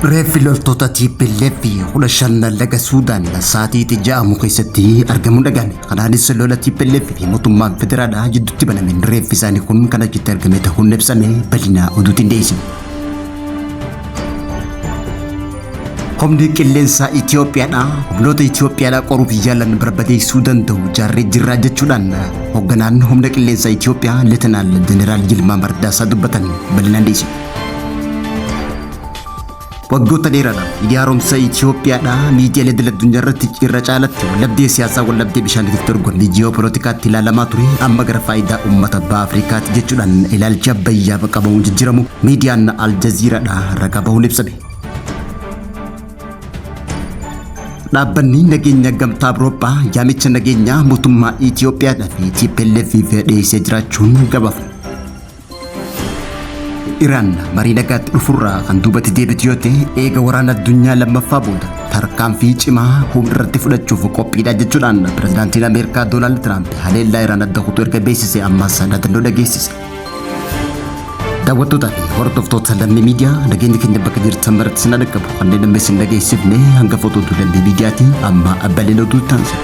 Reeffi loltoota TPLF 15 laga Suudaan Saatiitti ja'amu keessatti argamuun dhagahame. Kanaanis lola TPLF fi mootummaan federaalaa jidduutti banameen reeffi isaanii kun kan achitti argame ta'uun ibsame bal'ina oduutiin dhiyeessina. Humni qilleensaa Itoophiyaadha. Humnoota Itoophiyaadha qoruuf yaalan barbadeessuu danda'u jaarree jirraa jechuudhaan hoogganaan humna qilleensaa Itoophiyaa Leetanaal Jeneraal Yilmaa Mardaasaa dubbatan bal'inaan dhiyeessina. Waggoota dheeraadhaaf hidhi haaromsa Itoophiyaadha miidiyaalee idil addunyaa irratti irra caalatti wallabdee siyaasaa wallabdee bishaaniitiif dorgommii ji'oopolitikaatti ilaalamaa ture amma gara faayidaa uummata baha Afrikaatti jechuudhaan ilaalchi abbayyaaf qabamuun jijjiiramu miidiyaan Aljaziiraadha ragaa bahuun ibsame. Dhaabbanni nageenya gamtaa Awurooppaa yaamicha nageenyaa mootummaa Itoophiyaadhaa fi TPLF dhiyeessee jiraachuun gabaafame. Iraan marii nagaatti dhufurraa kan duubatti deebitu yoo ta'e eega waraana addunyaa lammaffaa booda tarkaanfii cimaa humna irratti fudhachuuf qophiidha jechuudhaan pirezidaantiin Ameerikaa Doonaald Tiraamp haleellaa Iraan adda kutuu erga beeksise ammas dhaadannoo dhageessise. Daawwattootaa fi hordoftoota Lammii Miidiyaa nageenya keenya bakka jirtan maratti sin dhaqqabu kanneen namni sin dhageessifne hanga footootu Lammii Miidiyaati amma bal'ina oduu taasisa.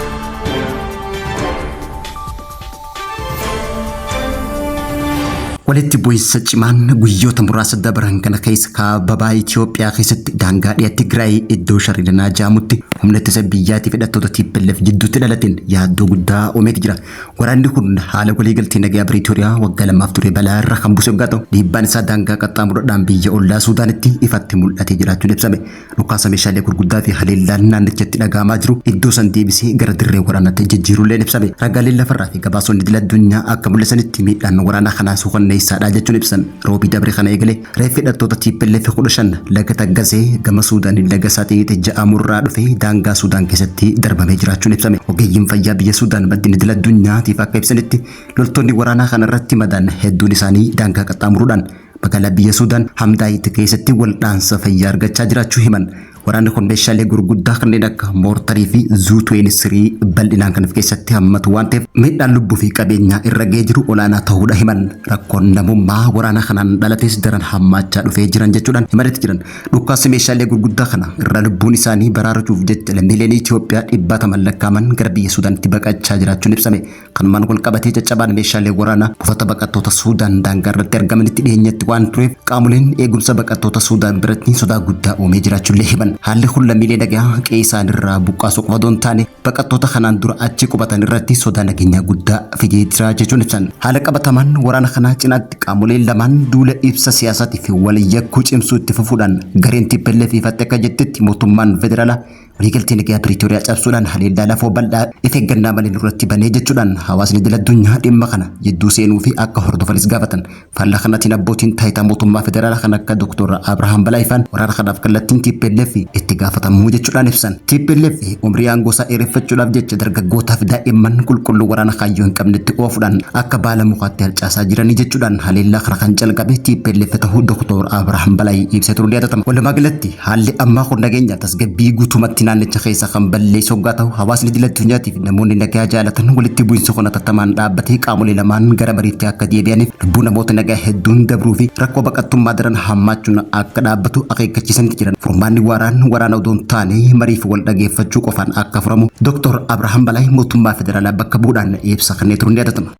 Walitti bu'insa cimaan guyyoota muraasa dabran kana keessa kaaba baha Itoophiyaa keessatti daangaa dhiha Tigraay iddoo Sharidanaa jedhamutti humna ittisa biyyaatii fi hidhattoota TPLF jidduutti dhalateen yaaddoo guddaa uumeeti jira. Waraanni kun haala waliigaltee nagaa Piriitooriyaa waggaa lamaaf ture balaa irra kan buuse yoggaa ta'u, dhiibbaan isaa daangaa qaxxaamuruudhaan biyya ollaa Suudaanitti ifatti mul'atee jiraachuun ibsame. Dhukaasa meeshaalee gurguddaa fi haleellaan naannichatti dhaga'amaa jiru iddoo san deebisee gara dirree waraanaatti jijjiiruulleen ibsame. Ragaaleen lafarraa fi gabaasonni idil addunyaa akka mul'isanitti miidhaan waraana kanaa suukanneessaadha jechuun ibsan. Roobii dabre kana eegalee reeffi hidhattoota TPLF 15 laga Taggasee gama Suudaaniin laga Saxiit ja'amurraa dhufe daangaa Suudaan keessatti darbamee jiraachuun ibsame. Ogeeyyiin fayyaa biyya Suudaan maddeen idil addunyaatiif akka ibsanitti loltoonni waraanaa kanarratti madaan hedduun isaanii daangaa qaxxaamuruudhaan Magaalaa biyya Suudaan Hamdaayit keessatti waldhaansa fayyaa argachaa jiraachuu himan. Waraanni kun meeshaalee gurguddaa kanneen akka moortarii fi zuu 23 bal'inaan kan of keessatti hammatu waan ta'eef miidhaan lubbuu fi qabeenyaa irra ga'ee jiru olaanaa ta'uudha himan. Rakkoon namummaa waraana kanaan dhalates daran hammaachaa dhufee jiran jechuudhaan himanitti jiran. Dhukkaasni meeshaalee gurguddaa kana irra lubbuun isaanii baraaruuf jecha lammiileen Itoophiyaa dhibbataman lakkaa'aman gara biyya Suudaanitti baqachaa jiraachuun ibsame. Kanumaan wal qabatee caccabaan meeshaalee waraanaa buufata baqattoota Suudaan daangaa irratti argamanitti dhiyeenyatti waan tureef qaamoleen eegumsa baqattoota Suudaan biratti sodaa guddaa uumee jiraachuullee himan. Haalli kun lammiilee nagaa qe'ee isaaniirraa buqqaasuu qofa otoo hin taane baqattoota kanaan dura achi qubatan irratti sodaa nageenyaa guddaa fidee jira jechuun ibsan. Haala qabatamaan waraana kanaa cinaatti qaamoleen lamaan duula ibsa siyaasaatii fi wal yakkuu cimsuu itti fufuudhaan gareen TPLF ifatti akka jettetti mootummaan federaalaa Waliigaltee nagaa Piriitooriyaa cabsuudhaan haleellaa lafoo bal'aa if eeggannaa malee nurratti banee jechuudhaan hawaasni idil addunyaa dhimma kana jidduu seenuu fi akka hordofanis gaafatan. Faallaa kanaatiin abbootiin taayitaa mootummaa federaalaa kan akka Dr. Abrahaam Balaayifaan waraana kanaaf kallattiin TPLF itti gaafatamuu jechuudhaan ibsan. TPLF umrii aangoo isaa dheereffachuudhaaf jecha dargaggootaa fi daa'imman qulqulluu waraana kaayyoo hin qabnetti oofuudhaan akka baala mukaatti harcaasaa jiranii jechuudhaan haleellaa kana kan calqabe TPLF ta'uu Dr. Abrahaam Balaay ibsee turuun yaadatama. Walumaa galatti Haalli ammaa kun nageenya tasgabbii guutumatti naannicha keessa kan balleessu hoggaa ta'u hawaasni idil addunyaatiif namoonni nagaa jaalatan walitti bu'insi kun hatattamaan dhaabbatee qaamolee lamaan gara mariitti akka deebi'aniif lubbuu namoota nagaa hedduun dabruu fi rakkoo baqattummaa daran hammaachuun akka dhaabbatu akeekkachiisanitti jiran. Furmaanni waaraan waraana odoo hin taane marii fi wal dhageeffachuu qofaan akka furamu Dr. Abrahaam Balaay mootummaa federaalaa bakka bu'uudhaan ibsa kennee turuun ni yaadatama.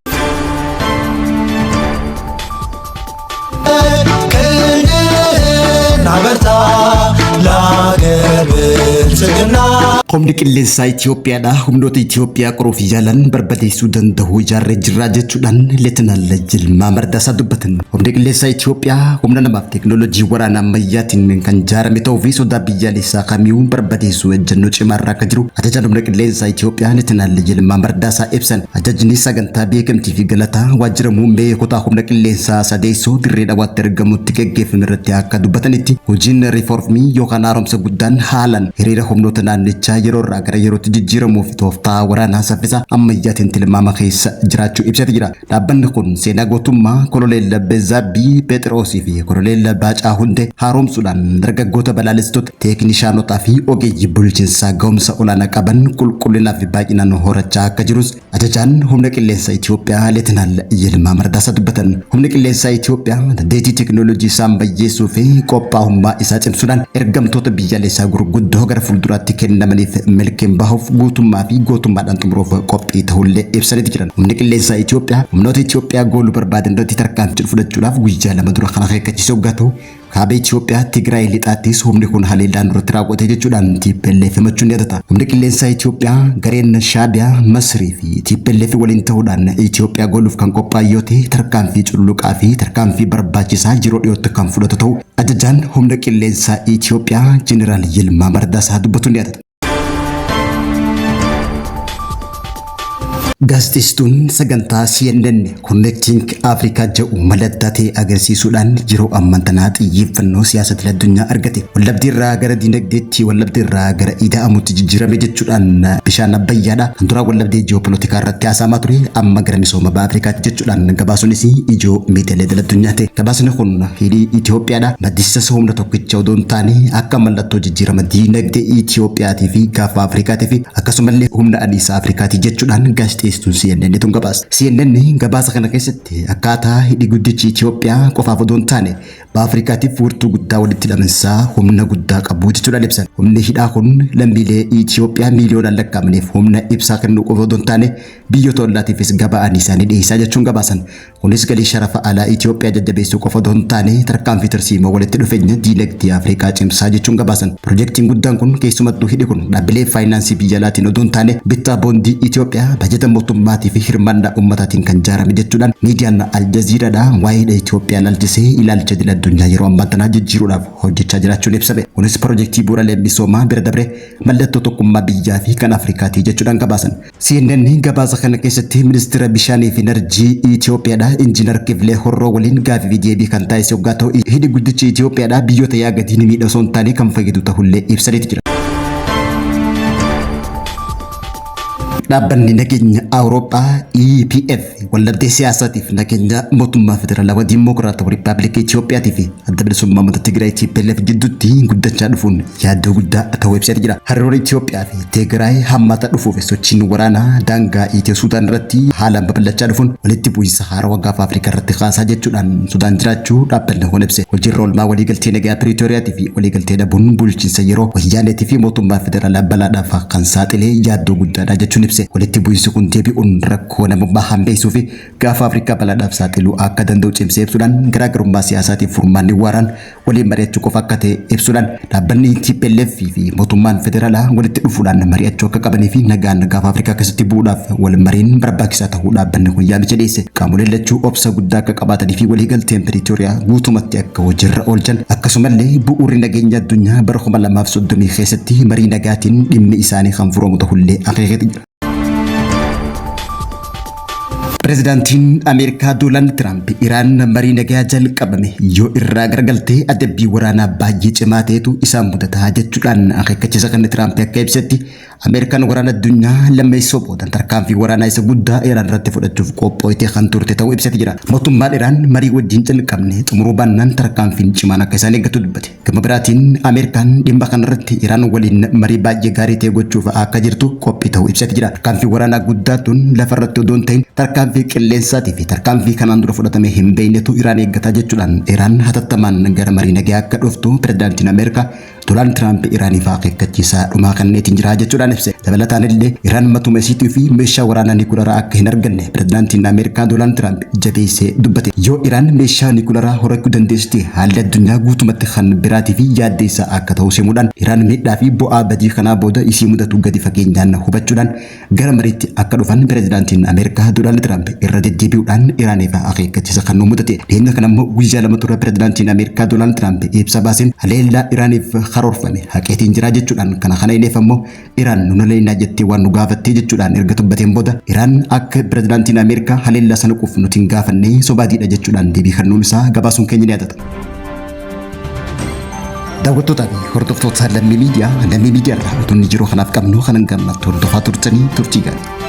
Humni qilleensaa Itoophiyaadha. Humnoota Itoophiyaa qoruuf yaalan barbadeessuu danda'u ijaarree jirraa jechuudhaan Leetinaal Jilmaa Mardaasaa dubbatan. Humni qilleensaa Itoophiyaa humna namaaf teeknooloojii waraana ammayyaatiin kan ijaarame ta'uu fi sodaa biyyaalessaa kamiyyuu barbadeessuu ejjennoo cimaarra akka jiru ajajaan humna qilleensaa Itoophiyaa Leetinaal Jilmaa Mardaasaa ibsan. Ajajni sagantaa beekamtii fi galataa waajjira muummee kutaa humna qilleensaa sadeessoo Dirree Dhawaatti argamutti geggeeffame irratti akka dubbatanitti hojiin riifoormii yookaan haaromsa guddaan haalan hiree Hiriira humnoota naannichaa yeroo irraa gara yerootti jijjiiramuu fi tooftaa waraanaa saffisa ammayyaatiin tilmaama keessa jiraachuu ibsate jira. Dhaabbanni kun seenaa gootummaa Koloneel Bezaabbii Pheexiroosii fi Koloneel Baacaa Hundee haaromsuudhaan dargaggoota balaalessitoota, teeknishaanotaa fi ogeeyyii bulchiinsaa gahumsa olaanaa qaban qulqullinaa fi baay'inaan horachaa akka jirus ajajaan humna qilleensaa Itoophiyaa Leetinaal Yilmaa Mardaasaa dubbatan. Humni qilleensaa Itoophiyaa dandeettii teekinooloojii isaa ammayyeessuu fi qophaa'ummaa isaa cimsuudhaan ergamtoota biyyaalessaa gurguddoo gara fuulduraatti kennamaniif milkiin bahuuf guutummaa fi gootummaadhaan xumuruuf qophii ta'ullee ibsaniiti jiran. Humni qilleensaa Itoophiyaa humnoota Itoophiyaa gooluu barbaadan irratti tarkaanfii fudhachuudhaaf guyyaa 2 dura kan akeekkachiise hoggaa ta'u, Kaaba Itoophiyaa Tigraay lixaattis humni kun haleellaa nurratti raawwate jechuudhaan TPLF himachuun ni yaadata. Humni qilleensaa Itoophiyaa gareen Shaabiyaa, Masrii fi TPLF waliin ta'uudhaan Itoophiyaa gooluuf kan qophaa'e yoo ta'e tarkaanfii cululuqaa fi tarkaanfii barbaachisaa yeroo dhiyootti kan fudhatu ta'uu ajajaan humna qilleensaa Itoophiyaa Jeneraal Yilmaa Mardaasaa dubbatuun ni yaadata. Gaazexeessituun sagantaa CNN Connecting Africa jedhu mala addaa ta'e agarsiisuudhaan yeroo ammaan tanaa xiyyeeffannoo siyaasa idil addunyaa argate. Wallabdii irraa gara diinagdeetti, wallabdii irraa gara ida'amuutti jijjiirame jechuudhaan bishaan Abbayyaadha. Kan duraa wallabdee ji'oopolootikaa irratti haasa'amaa ture, amma gara misooma baha Afrikaatti jechuudhaan gabaasuunis ijoo miidiyaalee idil addunyaa ta'e. Gabaasni kun hidhii Itoophiyaadha. Maddisiisa humna tokkicha odoo hin taane akka mallattoo jijjiirama diinagdee Itoophiyaatii fi gaafa Afrikaatii fi akkasumallee humna anniisaa Afrikaatii jechuudhaan gaazexeessituun CNN tun gabaasa. CNN gabaasa kana keessatti akkaataa hidhi guddichi Itoophiyaa qofaaf odoo hin taane baha Afrikaatiif wiirtuu guddaa walitti hidhaminsaa humna guddaa qabu jechuudhaan ibsan. Humni hidhaa kun lammiilee Itoophiyaa miiliyoonaan lakkaa'amaniif humna ibsaa kennuu qofa odoo hin taane biyyoota ollaatiifis gabaa anniisaa ni dhiyeessaa jechuun gabaasan. Kunis galii sharafa alaa Itoophiyaa jajjabeessuu qofa otoo hin taane tarkaanfii tarsiimoo walitti dhufeenya diinagdee Afrikaa cimsaa jechuun gabaasan. Pirojektiin guddaan kun keessumattuu hidhi kun dhaabbilee faayinaansii biyya alaatiin otoo hin taane bittaa boondii Itoophiyaa, bajata mootummaatii fi hirmaannaa uummataatiin kan ijaarame jechuudhaan miidiyaan Aljaziiraadha waa'ee hidha Itoophiyaa ilaalchisee ilaalcha idil addunyaa yeroo ammaa tanaa jijjiiruudhaaf hojjechaa jiraachuun ibsame. Kunis pirojektii bu'uuraalee misoomaa bira dabree mallattoo tokkummaa biyyaa fi kan Afrikaatii jechuudhaan gabaasan. CNN gabaasa kana keessatti ministeera bishaanii fi enerjii Itoophiyaadha Injiinar Kiflee Horroo waliin gaaffii fi deebii kan taasise hoggaa ta'u hidhi guddichi Itoophiyaadha biyyoota yaa gadii ni miidha osoo hin taane kan fayyadu ta'ullee ibsaniiti jira. Dhaabbanni nageenya Awurooppaa EPF wallabdee siyaasaatiif nageenya mootummaa federaalawaa Diimookiraatawaa Riippaabilikii Itiyoophiyaatii fi Adda Bilisummaa Uummata Tigraay TPLF jidduutti guddachaa dhufuun yaaddoo guddaa ta'uu ibsee jira. Hariiroon Itiyoophiyaa fi Tigraay hammaataa dhufuuf sochiin waraanaa daangaa Itiyoo Suudaan irratti haalaan babal'achaa dhufuun walitti bu'iinsa haarawaa gaafa Afrikaa irratti kaasaa jechuudhaan Sudaan jiraachuu dhaabbanni kun ibse. Hojiirra oolmaa waliigaltee nagaa Piriitooriyaatii fi waliigaltee dhabuun bulchiinsa yeroo Wayyaaneetii fi mootummaa federaalaa balaadhaaf kan saaxile yaaddoo guddaadha jechuun ibse. Walitti bu'iinsi kun deebi'uun rakkoo namummaa hammeessuu fi gaafa Afrikaa balaadhaaf saaxiluu akka danda'u cimsee ibsuudhaan garaagarummaa siyaasaatiif furmaanni waaraan waliin mari'achuu qofa akka ta'e ibsuudhaan dhaabbanni TPLF fi mootummaan federaalaa walitti dhufuudhaan mari'achuu akka qabanii fi nagaan gaafa Afrikaa keessatti bu'uudhaaf wal mariin barbaachisaa ta'uu dhaabbanni kun yaamicha dhiyeesse. Qaamoleen lachuu obsa guddaa akka qabaatanii fi waliigalteen Piriitooriyaa guutumatti akka hojiirra oolchan akkasumallee bu'uurri nageenya addunyaa bara 2030 keessatti marii nagaatiin dhimmi isaanii kan furamu ta'ullee akeekeeti jira. Pireezidaantiin Ameerikaa Doonaald Tiraamp Iraan marii nagaa jalqabame yoo irraa garagalte adabbii waraanaa baay'ee cimaa ta'etu isaan mudataa jechuudhaan akeekkachiisa kan Tiraamp akka ibsetti Ameerikaan waraana addunyaa lammeessoo booda tarkaanfii waraanaa isa guddaa Iraan irratti fudhachuuf qophooytee kan turte ta'uu ibsate jira. Mootummaan Iraan marii wajjin jalqabne xumuruu baannaan tarkaanfiin cimaan akka isaan eeggatu dubbate. Gama biraatiin Ameerikaan dhimma kanarratti Iraan waliin marii baay'ee gaarii ta'e gochuuf akka jirtu qophii ta'uu ibsate jira. Tarkaanfii waraanaa guddaa tun lafarratti odoo hin ta'in tarkaanfii qilleensaatii fi tarkaanfii kanaan dura fudhatamee hin beeknetu Iraan eeggataa jechuudhaan Iraan hatattamaan gara marii nagaa akka dhuftu pirezidaantiin Ameerikaa Doonaald Tiraamp Iraaniif akeekkachiisaa dhumaa kenneetiin jira jechuudhaan ibse. Dabalataan illee Iraan matuma isiitii fi meeshaa waraanaa niikularaa akka hin arganne pirezidaantiin Ameerikaa Doonaald Tiraamp jabeessee dubbate. Yoo Iraan meeshaa niikularaa horachuu dandeessite haalli addunyaa guutumatti kan biraatii fi yaaddeessaa akka ta'u himuudhaan Iraan miidhaa fi bu'aa badii kanaa booda isii mudatu gadi fageenyaan hubachuudhaan gara mariitti akka dhufan pirezidaantiin Ameerikaa Doonaald Tiraamp irra deddeebi'uudhaan Iraaniif akeekkachiisa kan nu mudate. Dhiyeenya kana immoo guyyaa 2 dura pirezidaantiin Ameerikaa Doonaald Tiraamp ibsa baaseen haleellaa Iraaniif karoorfame haqeetiin jira jechuudhaan kana kana ileef ammoo Iraan nu haleellaa jettee waan nu gaafattee jechuudhaan erga dubbateen booda Iraan akka pirezidaantiin Ameerikaa haleellaa sana quuf nuti hin gaafanne sobaadiidha jechuudhaan deebii kennuun isaa gabaasuun keenya ni yaadata. Daawwattootaa fi hordoftoota Lammii Miidiyaa, Lammii Miidiyaa irraa oduun jiru kanaaf qabnu kanan gammatti hordofaa turtanii turtii gaarii.